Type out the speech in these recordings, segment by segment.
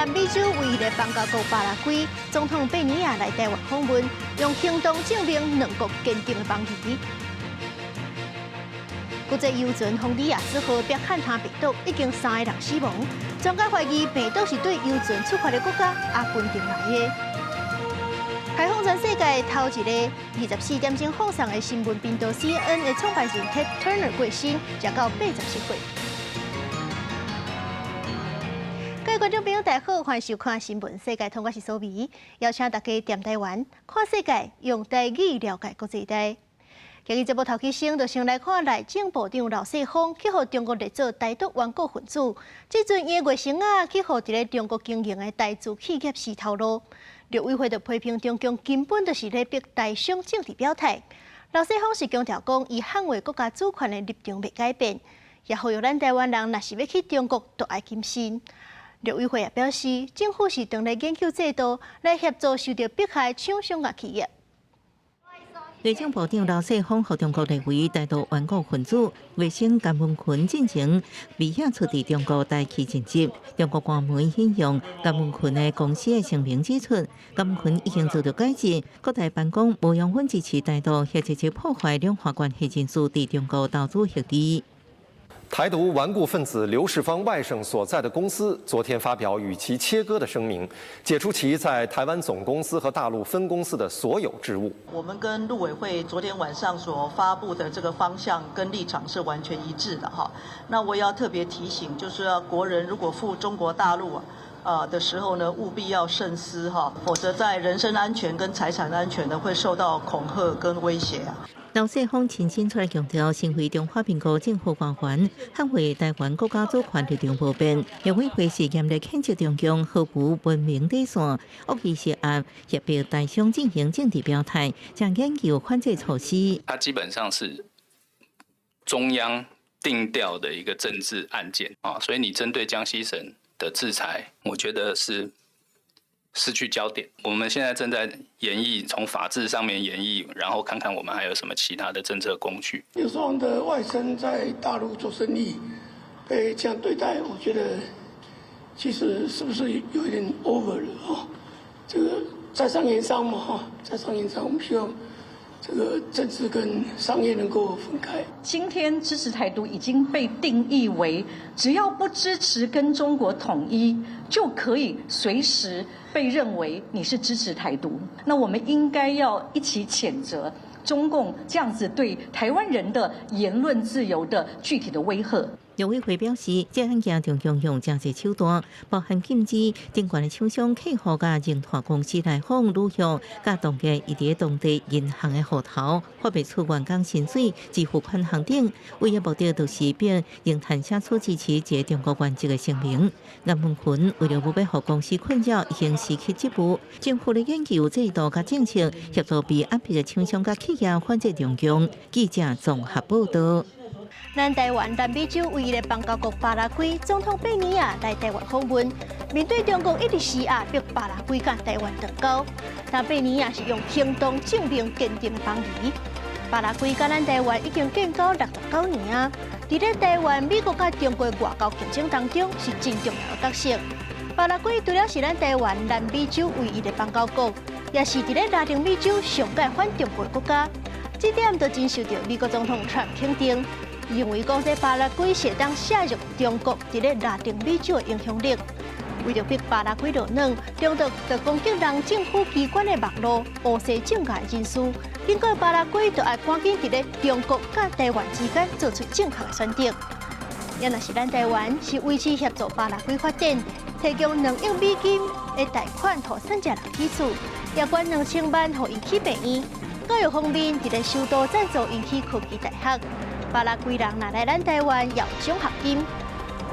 南美洲唯一的邦交國巴拉圭總統貝尼亞來台灣訪問，用行動證明兩國堅定的邦誼。國際郵輪洪迪亞斯號被漢他病毒，已經三个人死亡。專家懷疑病毒是對郵輪出發的國家阿根廷來的。開放全世界頭一個24點鐘放送的新聞頻道 CNN 的創辦人 Ted Turner 過身，食到87歲。各位觀眾朋友，大家好，歡迎收看《新聞世界通》，我是蘇美，邀請大家踮台灣看世界，用台語了解國際大。今日節目頭起先，就先來看內政部長劉世鋒去予中國列做台獨頑固分子。這陣伊的外甥仔去予佇咧中國經營的台資企業洗頭路，陸委會就批評中共根本就是咧逼台商政治表態。劉世鋒是強調講，伊捍衛國家主權的立場袂改變，也呼籲咱台灣人若是欲去中國，都愛謹慎。陸委會也表示，政府是正咧研究制度來協助受著迫害廠商佮企業。內政部長劉世鋒予中國列為台獨頑固分子，外甥甘文群進前被遐出佇中國台企任職。中國官媒引用甘文群的公司的聲明指出，甘文群已經遭到解職，閣台辦講無容允支持台獨或者是破壞兩岸關係人士佇中國投資協議。台獨頑固分子劉世芳外甥所在的公司昨天發表與其切割的聲明，解除其在台灣總公司和大陸分公司的所有職務。我們跟陸委會昨天晚上所發布的這個方向跟立場是完全一致的哈。那我也要特別提醒，就是說國人如果赴中國大陸啊的時候呢，務必要慎思哈，否則在人身安全跟財產安全呢會受到恐嚇跟威脅啊。劉世鋒親身出來強調，身為中華民國政府官員，捍衛台灣國家主權立場無變。陸委會是嚴厲譴責中共毫無文明底線，惡意施壓，脅迫台商進行政治表態，將研究反制措施。它基本上是中央定調的一個政治案件啊，所以你針對江西省的制裁，我覺得是失去焦點。我們現在正在研議，從法制上面研議，然後看看我們還有什麼其他的政策工具。劉世芳的外甥在大陸做生意，被這樣對待，我覺得其實是不是有一點 over 了哦？這個在商言商嘛，哈，在商言商，我們希望這個政治跟商業能夠分開。今天支持台獨已經被定義為，只要不支持跟中國統一，就可以隨時被認為你是支持台獨。那我們應該要一起譴責中共這樣子對台灣人的言論自由的具體的威嚇。陸委會表示，這案件中共用誠濟手段，包含禁止頂懸的廠商客戶佮榮泰公司來訪旅遊，佮凍結伊佇當地銀行的戶頭，發袂出員工薪水、支付款項等，唯一目的就是逼榮泰寫出支持這個中國原則的聲明。顏文群為著無欲予公司困擾，已經辭去職務。政府咧研究制度佮政策，協助被壓迫的廠商佮企業反制中共。記者綜合報道。咱台灣南美洲唯一的邦交國巴拉圭總統貝尼亞來台灣訪問，面對中國一直施壓，逼巴拉圭佮台灣斷交，但貝尼亞是用行動證明堅定的邦誼。巴拉圭佮咱台灣已經建交69年啊，佇咧台灣、美國佮中國外交競爭當中是真重要的角色。巴拉圭除了是咱台灣南美洲唯一的邦交國，也是佇咧拉丁美洲上蓋反中國的國家，這點就真受著美國總統川普肯定。認為講這巴拉圭是會當削弱中國佇咧拉丁美洲的影響力。為著逼巴拉圭落軟，中國就攻擊人政府機關的網路，烏西政界人士，警告巴拉圭就愛趕緊佇咧中國佮台灣之間做出正確的選擇。也若是咱台灣是維持協助巴拉圭發展，提供2億美金的貸款，予散食人起厝，也捐2000萬予𪜶起病院。教育方面，佇咧首都贊助𪜶去科技大學。巴拉圭人若來咱台灣，也有獎學金。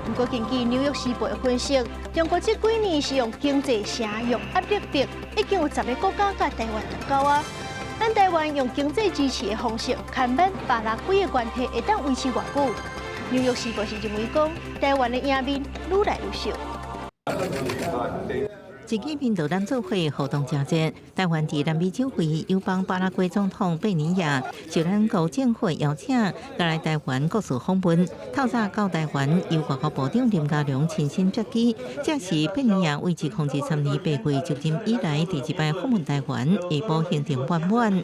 不過，根據紐約時報的分析，中國這幾年是用經濟城用壓力逼，已經有10個國家佮台灣斷交啊。咱台灣用經濟支持的方式，牽絆巴拉圭的關係會當維持偌久？紐約時報是認為講，台灣的贏面愈來愈少。習近平到咱做伙活動誠濟，台灣佇南美洲會議友邦巴拉圭總統貝尼亞受咱國政府邀請，來台灣國事訪問。透早到台灣，由外交部長林佳龍親身接機。這是貝尼亞為2023年8月就任以來第二擺訪問台灣，下晡行程滿滿。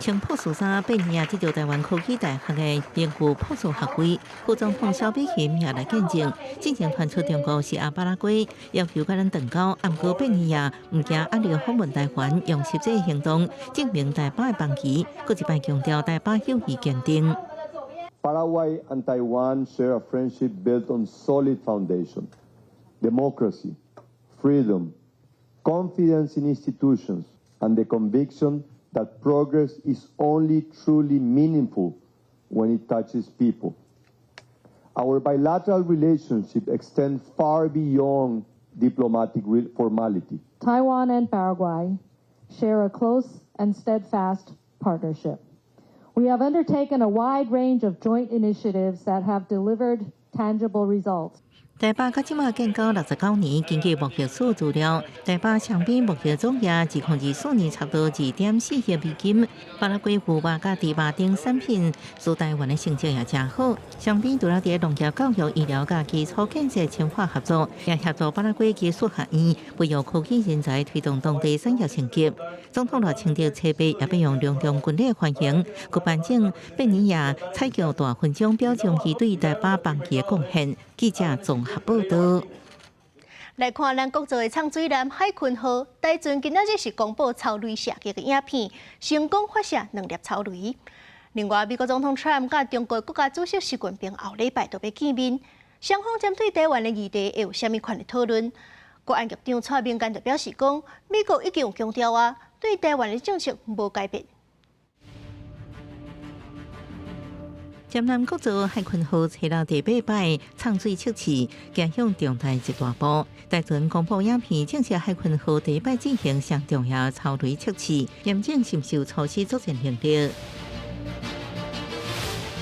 穿樸素衫，貝尼亞得著台灣科技大學的榮譽博士學位，副總統蕭美琴也來見證。之前傳出中國施壓巴拉圭，要求佮咱斷交，毋過貝尼亞毋驚壓力訪問台灣，用實際行動證明台巴的邦誼，閣一擺強調台巴友誼堅定。 Paraguay and Taiwan share a friendship built on solid foundation, democracy, freedom, confidence in institutions, and the conviction that progress is only truly meaningful when it touches people. Our bilateral relationship extends far beyond diplomatic formality. Taiwan and Paraguay share a close and steadfast partnership. We have undertaken a wide range of joint initiatives that have delivered tangible results. 台巴到這馬建交69年，根據貿易署資料，台巴雙邊貿易總額2024年差不多2.4億美金。巴拉圭牛肉佮豬肉等產品，輸台灣的成績也誠好。雙邊除了佇農業、教育、醫療佮基礎建設深化合作，也協助巴拉圭技術學院培育科技人才，推動當地產業升級。總統賴清德初八也欲用隆重軍禮歡迎，閣頒贈貝尼亞彩橋大勳章，表彰伊對台巴邦誼的貢獻。記者綜合報道。來看咱國造的藏水艦海鯤號，台船今仔日是公布超雷射擊的影片，成功發射兩粒超雷。另外，美國總統川普佮中國國家主席習近平後禮拜都欲見面，雙方針對台灣的議題會有啥物款的討論？國安局長蔡明建就表示講，美國已經有強調啊，對台灣的政策無改變。劍南國造海鯤號初六第八擺藏水測試，邁向重大一大步。台船公布影片，證實海鯤號第一擺進行上重要超雷測試，驗證深受初始作戰能力。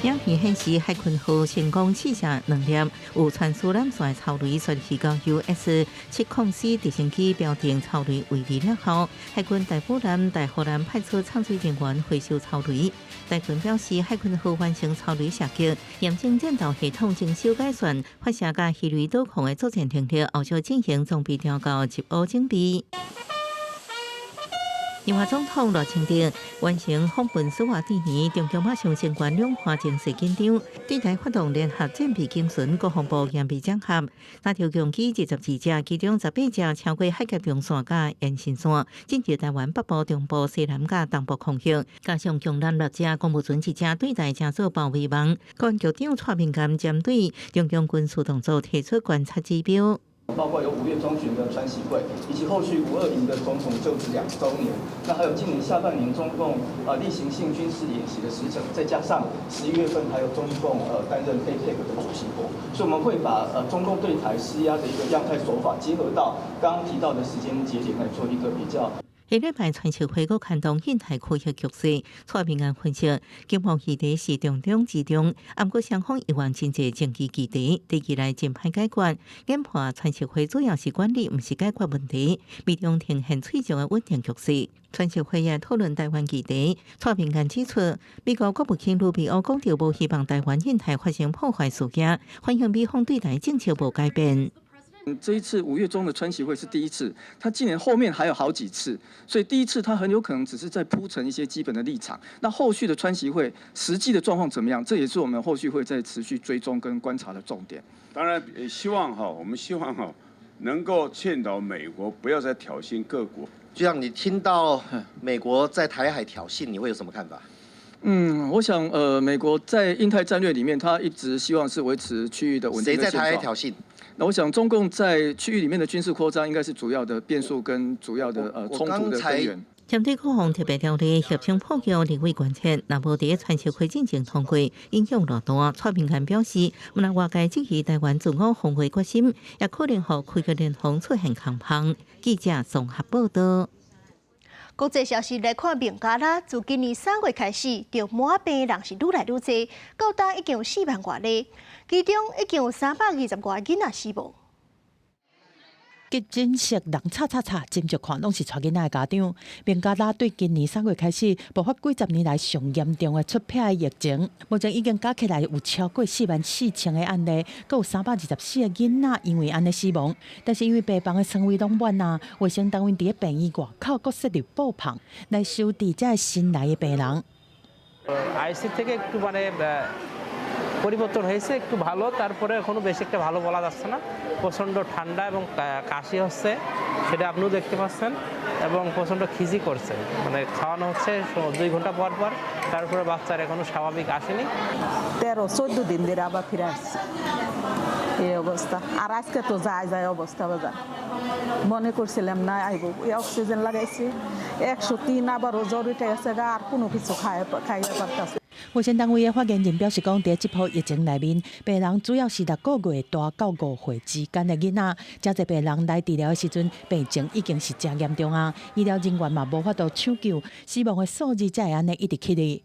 影片顯示海鯤號成功試射兩粒有傳輸纜線超雷，順利交 US 70C 直升機標定超雷位置了後，海軍大埔艦、大湖艦派出藏水人員回收超雷。台軍表示，海鯤號完成超雷射擊，驗證戰鬥系統精修改善，發射佮魚雷導控的作戰能力，後續進行裝備調校入伍準備。另外，總統賴清德完成訪問史瓦蒂尼，中共馬上相關兩岸情勢緊張，對台發動聯合戰備警巡，國防部嚴備整合，三條共機22隻，其中18隻超過海峽中線佮延伸線，進入台灣北部、中部、西南佮東部空域，加上強艦六隻、公務船一隻，對台成做包圍網。國安局長蔡明建針對中共軍事動作提出觀察指標。包括有5月中旬的川習會，以及後續520的總統就職2週年，那還有今年下半年中共例行性軍事演習的時程，再加上11月份還有中共擔任 APEC 的主席國，所以我們會把中共對台施壓的一個樣態手法，結合到剛剛提到的時間節點來做一個比較。下禮拜川習會閣牽動印太區域局勢，蔡明安分析，經貿議題是重中之重，毋過雙方猶原真濟政治議題，短期內真歹解決。研判川習會主要是管理，毋是解決問題，美中呈現脆弱的穩定局勢。川習會也討論台灣議題，蔡明安指出，美國國務卿盧比歐講著無希望台灣印太發生破壞事件，反映美方對台政策無改變。這一次5月中的川習會是第一次，他今年後面還有好幾次，所以第一次他很有可能只是在鋪陳一些基本的立場。那後續的川習會實際的狀況怎麼樣？這也是我們後續會再持續追蹤跟觀察的重點。當然，也希望哈，我們希望哈，能夠勸導美國不要再挑釁各國。就像你聽到美國在台海挑釁，你會有什麼看法？嗯，我想，美國在印太戰略裡面，他一直希望是維持區域的穩定。誰在台海挑釁？那我想，中共在區域裡面的軍事擴張，應該是主要的變數跟主要的衝突的根源。針對國防特別條例協商破局立委關切，若無佇川習會進前通過，影響偌大。蔡明建表示，毋但外界質疑台灣自我防衛決心，也可能予區域聯防出現空縫。記者綜合報道。國際消息來看，孟加拉自今年3月開始，著麻病的人是愈來愈濟，到今已經有4萬外例，其中已經有320外囡仔死亡。急診室人吵吵吵，斟酌看攏是帶囡仔的家長。孟加拉對今年3月開始爆發幾十年來上嚴重的出癖疫情，目前已經加起來有超過4萬4千個案例，閣有324個囡仔因為按呢死亡。但是因為病房的床位攏滿啊，衛生單位佇咧病院外口閣設立布棚來收治這新來的病人。 আইসিইউ থেকে একটু মানে পরিবর্তন হয়েছে একটু ভালো, তারপরে এখনো বেশি একটা ভালো বলা যাচ্ছে না। প্রচণ্ড ঠান্ডা এবং কাশি হচ্ছে, সেটা আপনিও দেখতে পাচ্ছেন, এবং প্রচণ্ড খিজি করছে। মানে খাওয়ানো হচ্ছে 2 ঘন্টা পর পর, তারপরে বাচ্চার এখনো স্বাভাবিক আসেনি। 13-14 দিন ধরে আবার ফিরে আসছে, এই অবস্থা। আর আজকে তো যায় যায় অবস্থা। বাজার মনে করছিলাম না আইব। অক্সিজেন লাগাইছি 103, আবারও জ্বর উঠে গেছে, আর কোনো কিছু খাই খাইতে পারতাছে 衛生單位的發言人表示講，佇這波疫情內面，病人主要是6個月大到5歲之間的囡仔。誠濟病人來治療的時陣，病情已經是誠嚴重啊！醫療人員嘛無法度搶救，死亡的數字才會按呢一直起咧。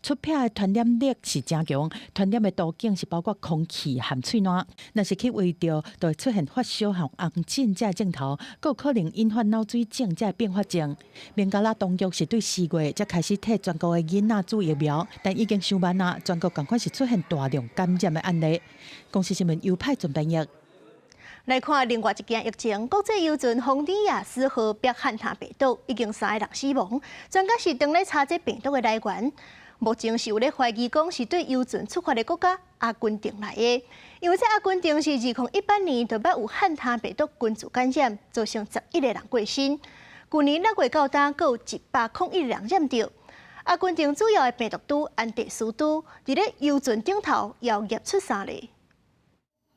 出癖的傳染力是誠強，傳染的途徑是包括空氣和喙瀾。若是去聞著，就會出現發燒和紅疹這症頭，閣有可能引發腦水腫這併發症。孟加拉當局是對4月才開始替全國的囡仔注疫苗，但已經傷慢啊！全國仝款是出現大量感染的案例。公視新聞由派準編譯。來看另外一件疫情，國際郵輪豐迪亞斯號爆漢他病毒，已經三个人死亡。專家是正咧查這病毒的來源。目前是有咧懷疑講是對郵輪出發的國家阿根廷來的，因為這阿根廷是2018年就捌有漢他病毒群組感染，造成11個人過身。去年6月到今，閣有101個人染著。阿根廷主要的病毒株安第斯株，佇咧郵輪頂頭又驗出三例。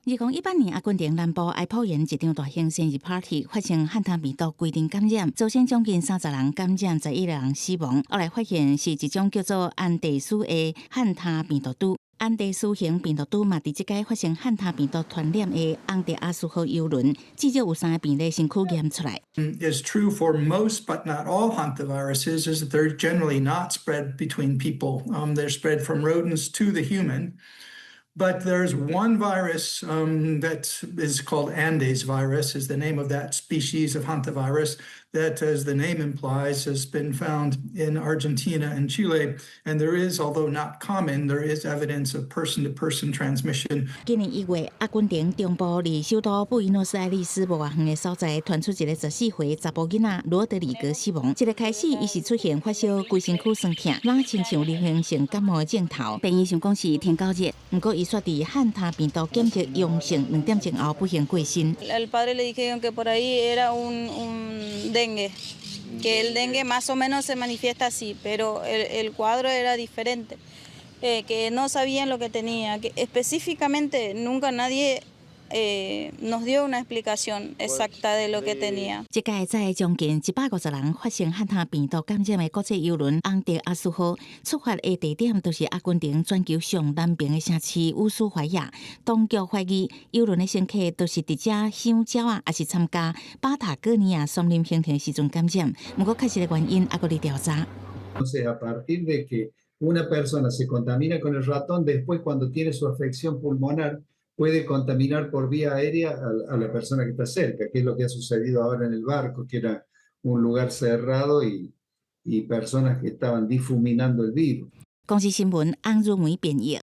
2018年，阿根廷南部埃普延一場大型生日 party 發生漢他病毒規定感染，造成將近30人感染，11個人死亡。後來發現是一種叫做安第斯的漢他病毒株。安第斯型病毒株嘛，佇這擺發生漢他病毒傳染的昂德阿斯號郵輪，至少有三个病例身軀驗出來。 Is true for most but not all hantaviruses is that they're generally not spread between people. They're spread from rodents to the human. But there's one virus that is called Andes virus, is the name of that species of hantavirus that, as the name implies, has been found in Argentina and Chile. And there is, although not common, there is evidence of person-to-person transmission. 今年1月，阿根廷中部離首都布宜諾斯艾利斯無偌遠的所在，傳出一个14歲查埔囡仔羅德里格死亡。這个開始，伊是出現發燒、規身軀酸痛，若親像流行性感冒的症頭。病院想講是天狗熱，毋過伊煞佇漢他病毒檢測陽性2點鐘後不幸過身。 Al padre le dijeron que por ahí era un dengue, que el dengue más o menos se manifiesta así, pero el cuadro era diferente, que no sabían lo que tenía, que específicamente nunca nadie nos dio una explicación exacta de lo que tenía。這擺載將近150人發生漢他病毒感染的國際郵輪昂德阿斯號出發的地點，就是阿根廷全球上南邊的城市烏蘇懷亞。當局懷疑郵輪的乘客都是佇遮賞鳥仔，抑是參加巴塔哥尼亞松林行程時陣感染。毋過確實的原因猶閣佇調查。 Entonces, a partir de que una persona se contamina con el ratón, después cuando tiene su afección pulmonar, puede contaminar por vía aérea a la persona que está cerca, que es lo que ha sucedido ahora en el barco, que era un lugar cerrado y personas que estaban difuminando el virus. 公視新聞安如梅編譯。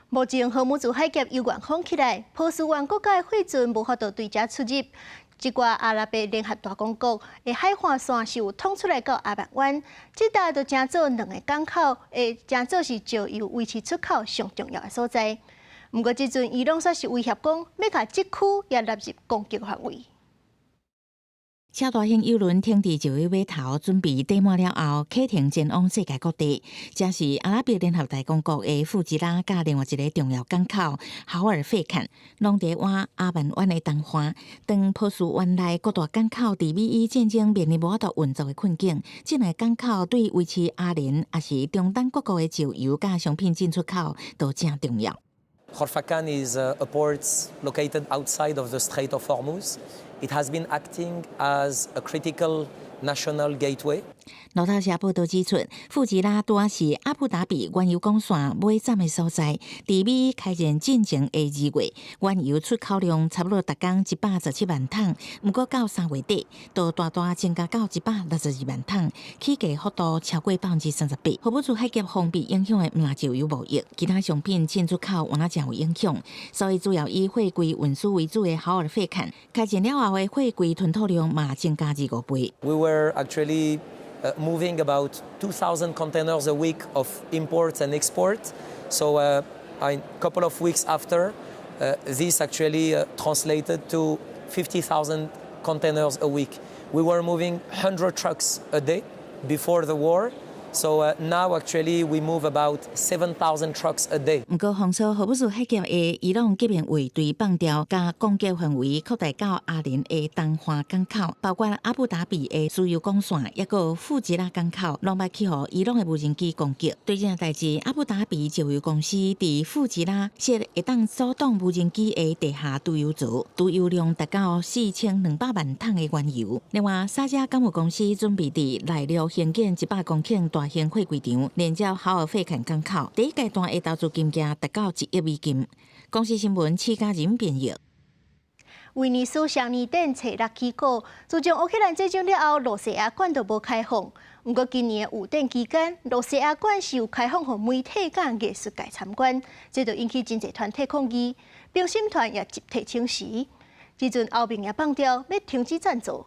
目前，荷姆茲海峽猶原封起來，波斯灣國家的貨船無法度對遮出入。這掛阿拉伯聯合大公國的海岸線是有通出來到阿曼灣，這搭就成做兩个港口，會成做是石油維持出口上重要的所在。毋過，這陣伊朗煞是威脅講，欲共這區也納入攻擊範圍。超大型郵輪停佇石油碼頭，準備載滿了後，啟程前往世界各地。這是阿拉伯聯合大公國的富吉拉，佮另外一个重要港口豪爾費坎，攏佇倚阿曼灣的東岸。當波斯灣內各大港口佇美伊戰爭面臨無法度運作的困境，這兩个港口對維持阿聯抑是中東各國的石油佮商品進出口都誠重要。 Khorfakkan is a port located outside of the Strait of Hormuz. It has been acting as a critical national gateway. 路透社報導指出，富吉拉拄仔是阿布達比原油港線尾站的所在。佇美伊開戰進前的2月，原油出口量差不多逐工117萬桶，毋過到3月底，就大大增加到162萬桶，起價幅度超過38%。荷姆茲海峽封閉影響的毋但石油貿易，其他商品進出口嘛誠有影響。所以主要以貨櫃運輸為主的豪爾費坎，開戰了後的貨櫃吞吐量嘛增加25倍。 We were actually moving about 2,000 containers a week of imports and exports. So a couple of weeks after, this actually translated to 50,000 containers a week. We were moving 100 trucks a day before the war. So now actually we move about 7,000 trucks a day. 毋過，封鎖荷姆茲海峽的伊朗革命衛隊放調，共攻擊範圍擴大到阿聯的東岸港口，包括阿布達比的輸油港線，抑閣富吉拉港口，攏捌去予伊朗的無人機攻擊。對這件代誌，阿布達比石油公司佇富吉拉設會當阻擋無人機的地下儲油槽，儲油量達到4200萬桶的原油。另外，沙迦港務公司準備佇內陸興建100公頃大型貨櫃場，連接豪爾費坎港口，第一階段的投資金額達到1億美金。公視新聞，施嘉仁編譯。威尼斯雙年展初六起鼓，自從烏克蘭戰爭了後，露西亞館都無開放。毋過今年的預展期間，露西亞館是有開放予媒體佮藝術界參觀，這就引起真濟團體抗議，評審團也集體請辭。這陣歐盟也放調欲停止贊助。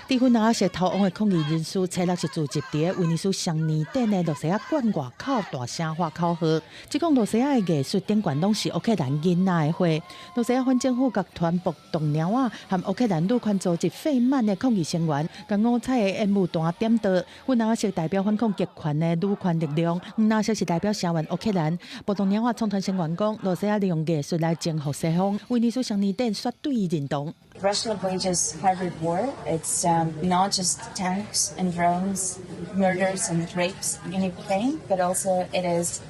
佇芬蘭是逃亡的抗議人士，初六是聚集佇威尼斯雙年展的露西亞館外口大聲喊口號。這講露西亞的藝術展館攏是烏克蘭囡仔的貨。露西亞反政府樂團暴動貓仔和烏克蘭女權組織費曼的抗議成員，共五彩的煙霧彈點著。芬蘭是代表反抗極權的女權力量，黃藍色是代表聲援烏克蘭。暴動貓仔創團成員講，露西亞利用藝術來征服西方，威尼斯雙年展絕對認同。 Russia wages hybrid war. It's not just tanks and drones, murders and rapes in Ukraine, but also it is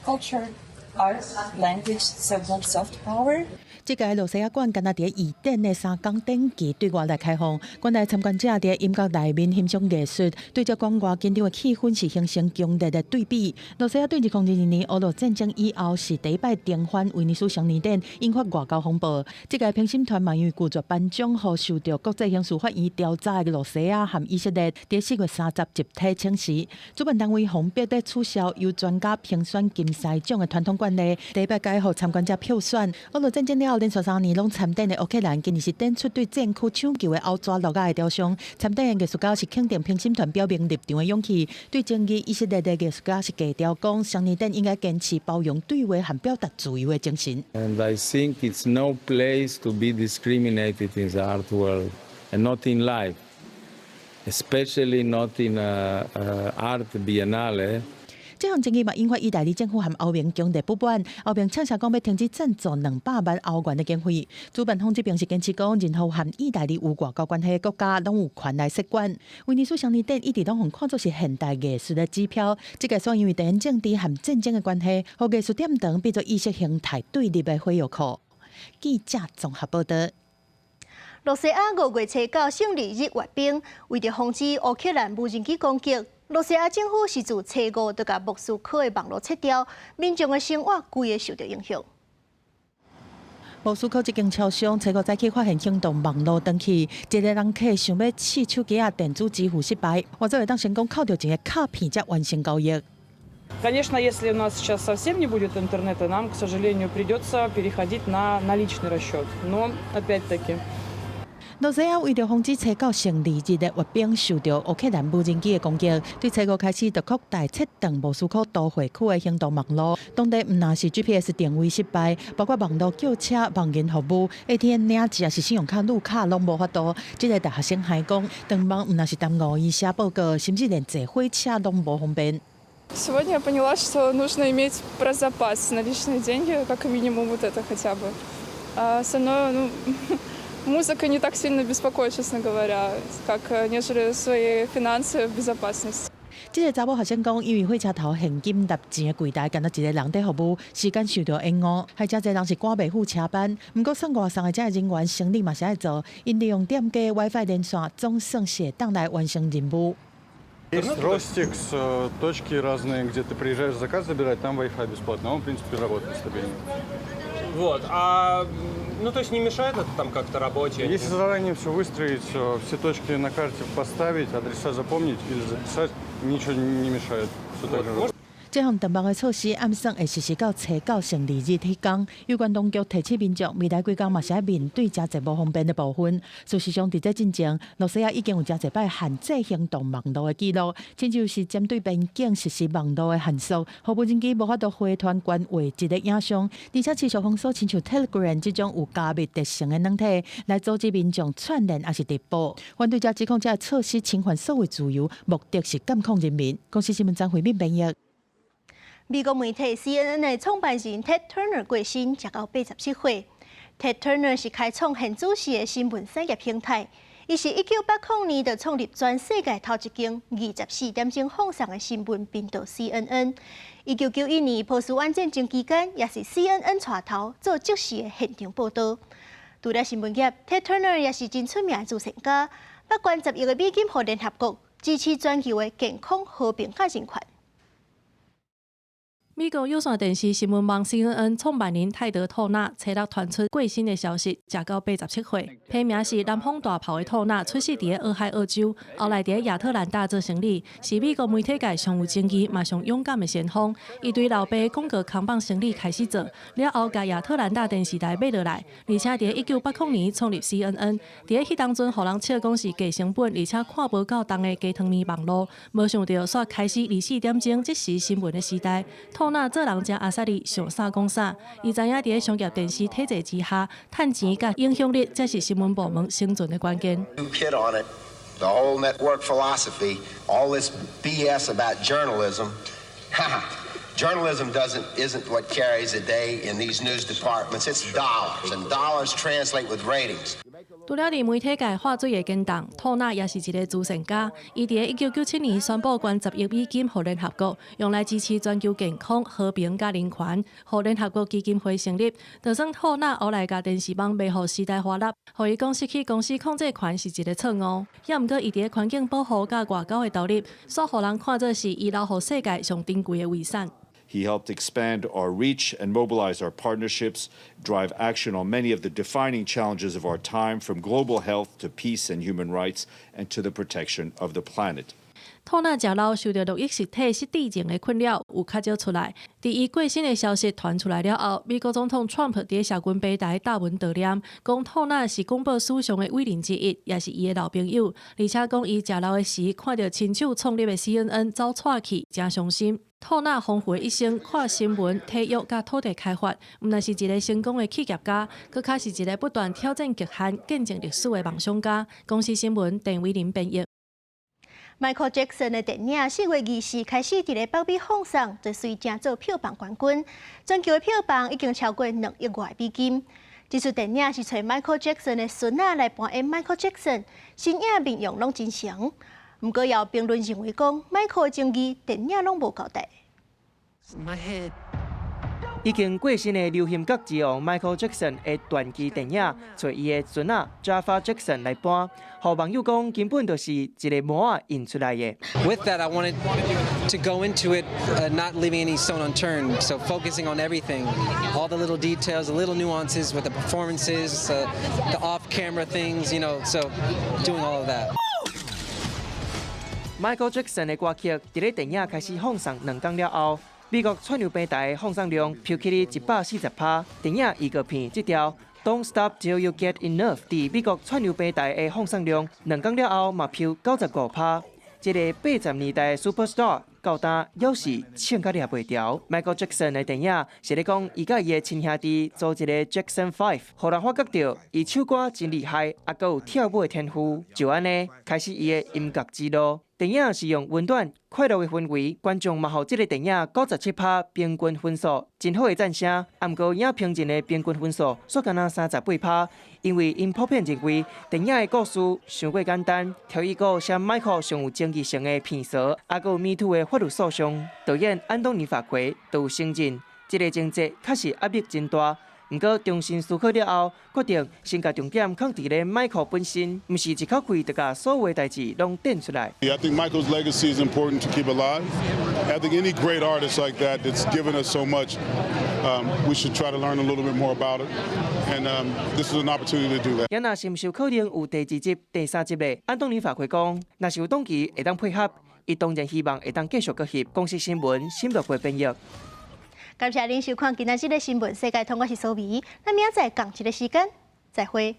culture, art, language, so-called soft power. 這屆露西亞館敢若佇預展的3工展期對外來開放，館內參觀者佇音樂內面欣賞藝術，對這館外緊張的氣氛是形成強烈的對比。露西亞對2022年俄羅戰爭以後是第一擺重返威尼斯雙年展，引發外交風暴。這屆評審團嘛因為拒絕頒獎予受著國際刑事法院調查的露西亞和以色列，佇4月30集體請辭。主辦單位奉逼咧取消由專家評選金獅獎的傳統慣例，第一擺改予參觀者票選。俄羅戰爭了後，連續3年攏參展的烏克蘭，今年是展出對戰區搶救的歐抓落仔的雕像。參展的藝術家是肯定評審團表明立場的勇氣，對爭議以色列的藝術家是低調講，雙年展應該堅持包容對話和表達自由的精神。 And I think it's no place to be discriminated in the art world and not in life, especially not in a art biennale. 這項爭議嘛，引發意大利政府和歐盟強烈不滿。歐盟嗆聲講欲停止贊助200萬歐元的經費。主辦方這邊是堅持講，任何和意大利有外交關係的國家攏有權來設館。威尼斯雙年展一直攏予看作是現代藝術的指標。這屆煞因為地緣政治和戰爭的關係，予藝術殿堂變做意識形態對立的火藥庫。記者綜合報導。露西亞5月初九勝利日閱兵，為著防止烏克蘭無人機攻擊，露西亞政府是自初五就共莫斯科的網路切斷，民眾的生活規个受著影響。莫斯科這間超商初五早起發現行動網路斷去，一个人客想欲試手機仔電子支付失敗，或者會當成功扣著一个卡片才完成交易。 Конечно, если у нас сейчас совсем не будет интернета, нам, к сожалению, придется переходить на наличный расчет. Но, опять-таки, 露西亞為著防止初九勝利日的閱兵受著烏克蘭無人機的攻擊，對初五開始就擴大切斷莫斯科都會區的行動網路。當地毋但是 GPS 定位失敗，包括網路叫車、網銀服務、ATM 領錢，抑是信用卡錄卡攏無法度。這个大學生還講，斷網毋但是耽誤伊寫報告，甚至連坐火車攏無方便。 Сегодня я поняла, что нужно иметь про запас наличные деньги, как минимум вот это хотя бы. А остальное, ну, музыка не так сильно беспокоит, честно говоря, как нежели свои финансы в безопасности. 這个查某學生講，因為火車頭現金納錢的櫃台，干焦一个人佇服務，時間受著延誤，害誠濟人是趕袂赴車班。毋過算外送的這个人員生理嘛是愛做，𪜶利用店家 WiFi 連線，總算是會當來完成任務。 Есть Ростикс, точки разные, где ты приезжаешь заказ забирать, там Wi-Fi бесплатно, он, в принципе, работает стабильно. Вот, а, ну, то есть не мешает это там как-то работе? Если заранее все выстроить, все точки на карте поставить, адреса запомнить или записать, ничего не мешает. Все так же работает. 這項斷網的措施，按算會實施到初九勝利日彼工。有關當局提醒民眾，未來幾工嘛是愛面對誠濟無方便的部分。事實上，佇這進前，露西亞已經有誠濟擺限制行動網路的記錄，親像是針對邊境實施網路的限縮，予無人機無法度回傳懸畫質的影像，而且持續封鎖親像 Telegram 這種有加密特性的軟體，來阻止民眾串聯抑是直播。反對者指控這个措施侵犯所謂自由，目的是監控人民。公視新聞張惠敏編譯。美國媒體 CNN 的創辦人 Ted Turner 過身，食到87歲。Ted Turner 是開創現主時的新聞產業平台，伊是1980年就創立全世界頭一間24點鐘放送的新聞頻道 CNN。1991年波斯灣戰爭期間，也是 CNN 帶頭做即時的現場報道。除了新聞業，Ted Turner 也是真出名的慈善家，捌捐10億個美金予聯合國，支持全球的健康、和平佮人權。美國有線電視新聞網 CNN 創辦人泰德·托納初六傳出過身的消息，食到87歲。批名是南方大炮的托納，出世佇俄亥俄州，後來佇亞特蘭大做生理，是美國媒體界上有爭議、嘛上勇敢的先鋒。伊對老爸廣告扛棒生理開始做，了後共亞特蘭大電視台買落來，而且佇1980年創立 CNN。佇彼當陣，予人笑講是低成本，而且看無夠重的雞湯麵網路，無想著煞開始24點鐘即時新聞的時代。托納做人誠阿莎力，想啥講啥。伊知影佇咧商業電視體制之下，趁錢佮影響力，才是新聞部門生存的關鍵。 Hit on it, the whole network philosophy, all this BS about journalism. Journalism doesn't isn't what carries the day in these news departments. It's dollars, and dollars translate with ratings. 除了佇媒體界畫水會堅動，托納也是一个慈善家。伊佇1997年宣布捐10億美金予聯合國，用來支持全球健康、和平佮人權，予聯合國基金會成立。就算托納後來共電視網賣予時代華納，予伊講失去公司控制權是一个錯誤。也毋過伊佇咧環境保護佮外交的投入，煞予人看做是伊留予世界上珍貴的遺產。 He helped expand our reach and mobilize our partnerships, drive action on many of the defining challenges of our time, from global health to peace and human rights, and to the protection of the planet. 托納食老受著路易實體失智症的困擾，有較少出來。佇伊過身的消息傳出來了後，美國總統川普佇社群平台貼文悼念，講托納是廣播史上的偉人之一，也是伊的老朋友。而且講伊食老的時，看著親手創立的 CNN 走掣去，誠傷心。托納豐富的一生，跨新聞、體育佮土地開發，毋但是一个成功的企業家，閣較是一个不斷挑戰極限、見證歷史的夢想家。公視新聞鄧偉林編譯。 Michael Jackson 的電影4月24開始佇咧北美放送，就隨正做票房冠軍，全球的票房已經超過2億外美金。這齣電影是揣 Michael Jackson 的孫仔來扮演 Michael Jackson，身影面容攏真像。毋過，有評論認為講，Michael 的爭議電影攏無交代。已經過身的流行曲之王 Michael Jackson 的傳記電影，揣伊的孫仔 Jaafar Jackson 來扮，予網友講根本就是一个模仔印出來的。 With that, I wanted to go into it not leaving any stone unturned, so focusing on everything, all the little details, the little nuances with the performances, the off-camera things, so doing all of that. Michael Jackson 的歌曲佇咧電影開始放送2工了後，美國串流平台放送量飆起140%。電影預告片這條 Don't Stop Till You Get Enough 佇美國串流平台的放送量2工了後嘛飆95%。這个80年代的 Superstar 到今猶是唱甲掠袂牢。Michael Jackson 的電影是咧講伊佮伊的親兄弟組一个 Jackson Five，予人發覺著伊唱歌真厲害，猶閣有跳舞的天賦，就按呢開始伊的音樂之路。電影是用溫暖、快樂的氛圍，觀眾嘛予這个電影97趴平均分數，真好的讚聲。毋過影評人的平均分數煞干焦38趴，因為𪜶普遍認為電影的故事傷過簡單，挑一個像邁克上有爭議性的騙趖，抑閣有 Me Too 的法律訴訟。導演安東尼法奎都有承認，這个情節確實壓力真大。毋過重新思考了後，決定先共重點放佇咧邁克本身，毋是一口氣就共所有的代誌攏展出來。 I think Michael's legacy is important to keep alive. I think any great artist like that that's given us so much, we should try to learn a little bit more about it. And this is an opportunity to do that. 也若是毋是有可能有第二集、第三集的？安東尼法奎講，若是有檔期會當配合，伊當然希望會當繼續閣翕。公視新聞，新樂會編譯。感謝您收看今仔日的新聞世界通，我是蘇美，咱明仔載仝一个時間再會。